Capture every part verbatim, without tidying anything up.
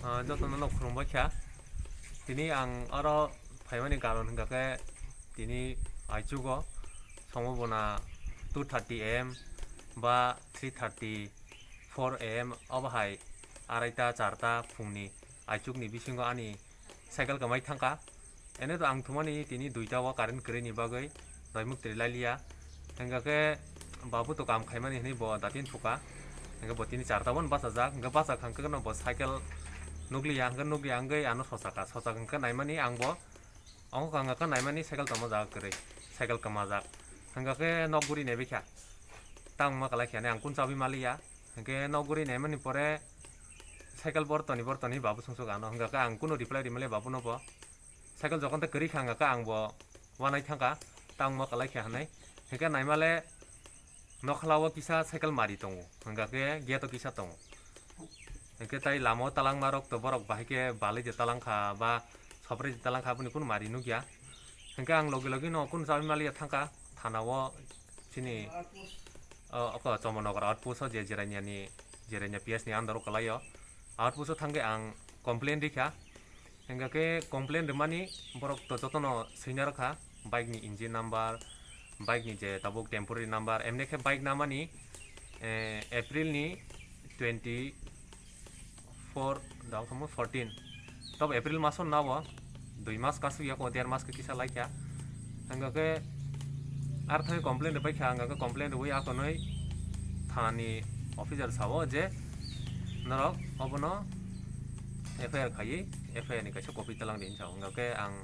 Ah, jotono no khulumbai kha. Tini ang oro phaimani karon hingka khe tini aichugo somo bona two thirty A M ba three thirty four A M obo hai araita charta phungni aichukni bisingo ani cycle kwmai thangkha. Ene to ang thumani tini duita o current kwrwini bagwi doimuk twi lailiya. Hingka khe babu to kam khaimani hinwi bo datin phuka. Hingke bo tini charta bono bachajak. Hingke bachak hangke no bo cycle nukliya, hingke nukliya hingke ano sochaka. Sochak hingke naimani ang bo, ongkha hingke naimani cycle tongma jaga kwrwi, cycle kwmajak. Hingka khe nok guri naibikha. Tangma kwlai khe ang kun chabi maliya. Hingke nok guri naimani pore cycle bortoni bortoni babu sungsuk ano. Hingka khe ang kunu reply rimaliya babu no bo. Cycle jokhon tei kwrwi kha hwnka khe ang bo uanai thangkha, tangma kwlai kha hwnwi. Hwnkhe naimale nokhlao kisa cycle mari tongo, hwnkha khe gate o kisa tongo. Hwnkhe tai lama o talangma rok to borok bahai khe balai de talang kha ba sopre de talang kha, aboni kunu mari nukya. Hwnkhe ang logi logi no kunu chabi maliya thangkha thana o chini, o, oko Chomornagar outpost o je Jirania ni, Jirania P S ni under o kwlai o. Outpost o thangkhe ang complain rikha. Hingka khe complain rwmani borok to jotono swina rwkha, bike ni engine number, bike ni je tabuk temporary number, emne khe bike namani, eh, April ni twenty four, da wngkha mo fourteen. Tobo April maso nabo, dui mas kasuk yako, der mas khe kisa laikha. Hingka khe ar thani complain rwbai kha, hingka khe complain rwui akonoi thani officer sao je norok obono F I R khaiwi F I R ni kaisa copy talang di hinwi sao. Hingka khe ang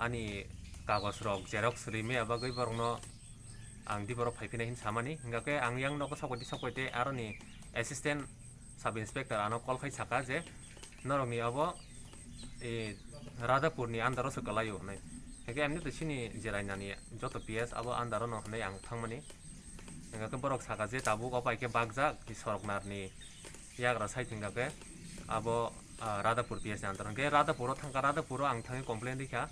ani kagoj rok xerox rimaya bagwi borokno ang di borok phai phinai hinwi samani. Hingka khe ang yang nogo sokphaidi sokphaidi aroni assistant sub inspector ano call khai saka je norokni abo, e, Radhapur ni under o se kwlaio hinwi. Hingke emni to chini Jerainani joto P S abo under o no hinwi ang thangmani. Hingke borok saka je tabuk o pai khe bakjak soroknar ni yagra side hingka khe abo, ah, Radhapur P S ni under o. Hingke Radhapur o thangkha, Radhapur o ang thangwi complain rikha.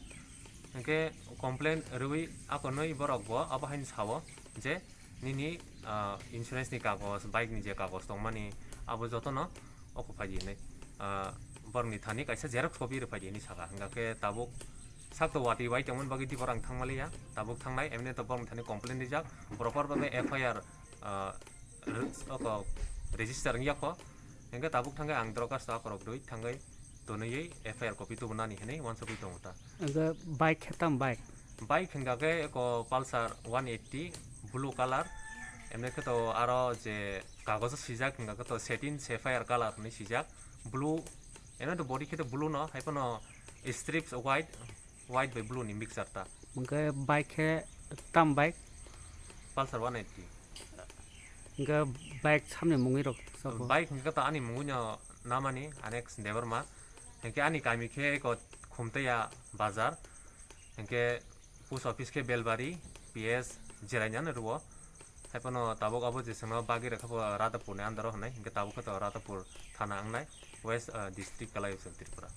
Hingke complain rwui akonoi borok bo abo haino sao je nini, ah, insurance ni kagoj, bike ni je kagoj tongmani, abo jotono oko phai di hinwi, ah, borokni thani kaisa xerox copy rwphai di hinwi saka. Hingka khe tabuk sakto watwi bai tongmani bagwi di borok ang thangmaliya, tabuk thangnai, emni to borokni thani complain rijak, proper bhabe F I R, ah, re-, oko register wngya kho. Hingke tabuk thangkhe ang dorkhasto akorok rwi thangwi tonwi F I R copy tubunani hinwi uansugwi tongo ta. Hingke bike khe tam bike? Bike hingka khe eko Pulsar one eighty blue colour, emni khe to aro je kagojo swijak hingka khe to setin sapphire colour hinwi swijak, blue, emni to body khe to blue no, hai phano strips white, white bai blue ni mixture ta. Hingke bike khe tam bike? Pulsar one eighty. Hingke bike samni mungwi rok sabo? Bike hingke to ani mungwi no namani Anex Debbarma. Hingke ani kami khe eko Khumtaiya bazar. Hingke post office khe Belbari, P S Jerainani rwo. Hai phano tabuk abo je chwngno bagwi rwkha bo Radhapur ni under o hinwi. Hingke tabuk khe to Radhapur thana wngnai, West, ah, district kwlai o chwng Tripura.